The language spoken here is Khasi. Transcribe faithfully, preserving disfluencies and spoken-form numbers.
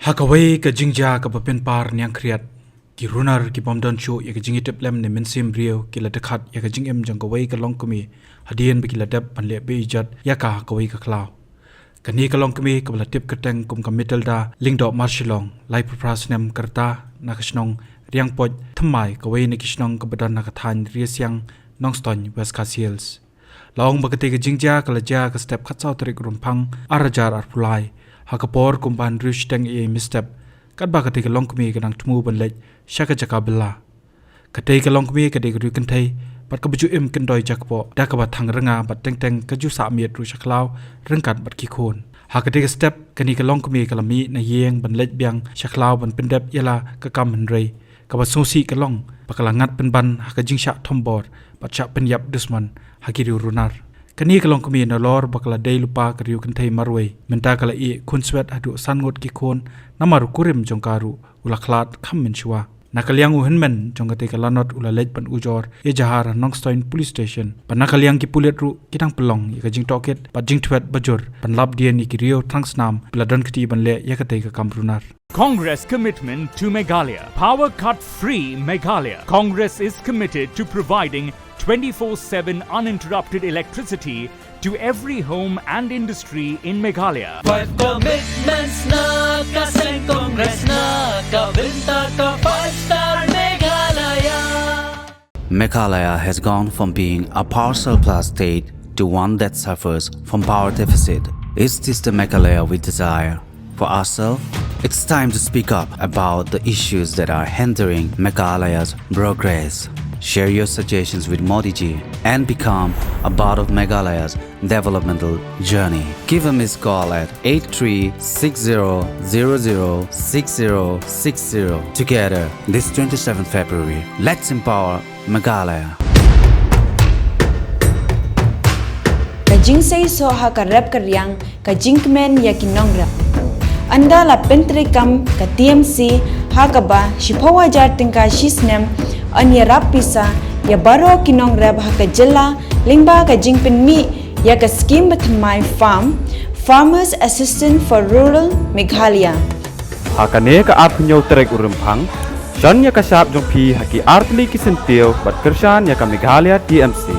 Ha kawei ka jingjia kaba pynpar niangkhriat, ki runar ki bym don shuh ïa ka jingïatiplem ne mynsiem briew ki la dkhat ïa ka jingim jong kawei ka longkmie hadien ba ki la dep ban leh beieit ïa ka ha kawei ka khlaw. Kane ka longkmie kaba la tip kyrteng kum ka Matilda Lyngdoh Marshillong, laiphew phra snem ka rta, na ka shnong Riangpoit Thymmai, kawei na ki shnong kaba don ha ka thaiñ Riasiang, Nongstoiñ, West Khasi Hills. La ong ba katei ka jingjia ka la jia ka step khatsaw tarik u Rymphang arhajar arphew lai, ha ka por kumba hynriew shiteng eiei mynstep, katba katei ka longkmie ka dang thmu ban leit sha ka jaka bylla. Katei ka longkmie ka dei ka riewkynthei bad kaba ju im kyndoi jakpoh da kaba thang rnga bad teng teng ka ju sah miet ruh sha khlaw ryngkat bad ki khun. Ha katei ka step kane ka longkmie ka la mih na ïing ban leit biang sha khlaw ban pyndep ïa la ka kam, hynrei kaba sngewsih ka long ba ka la ngat pynban ha ka jingshah thombor bad shah pynïap dusmon ha ki riew runar. Kane ka longkmie nalor ba ka la dei lypa ka riewkynthei marwei, mynta ka la ïeh khunswet haduh san ngut ki khun, namar u kurim jong ka ruh u la khlad kham mynshuwa. Na ka liang u hynmen jong katei ka lanot u la leit ban ujor ïa jahar ha Nongstoiñ Police Station, bad na ka liang ki pulit ruh ki dang pynlong ïa ka jingtohkit bad jingthwet bajur ban lap dien ïa ki riew thangsnam ba la don kti ban leh ïa katei ka kam runar. Congress commitment to Meghalaya. Power cut free Meghalaya. Congress is committed to providing twenty-four seven uninterrupted electricity to every home and industry in Meghalaya. Five commitments na ka seng Congress na ka bynta ka five star Meghalaya. Meghalaya has gone from being a power surplus state to one that suffers from power deficit. Is this the Meghalaya we desire for ourselves? It's time to speak up about the issues that are hindering Meghalaya's progress. Share your suggestions with Modi ji and become a part of Meghalaya's developmental journey. Give a missed call at eight three six zero zero zero six zero six zero. Together, this twenty-seventh February, let's empower Meghalaya. Ka jingseisoh ha ka rep ka riang, ka jingkmen ïa ki nongrep. Ynda la pyntreikam ka T M C ha kaba shiphew hajar tyngka shi snem, yn ïarap pisa ïa baroh ki nongrep ha ka jylla lyngba ka jingpynmih ïa ka skhim bathymmai farm, Farmers Assistance for Rural Meghalaya. Ha kane ka arphew hynñiew tarik u Rymphang, shon ïa ka shap jong phi ha ki artylli ki syntiew bad kyrshan ïa ka Meghalaya T M C.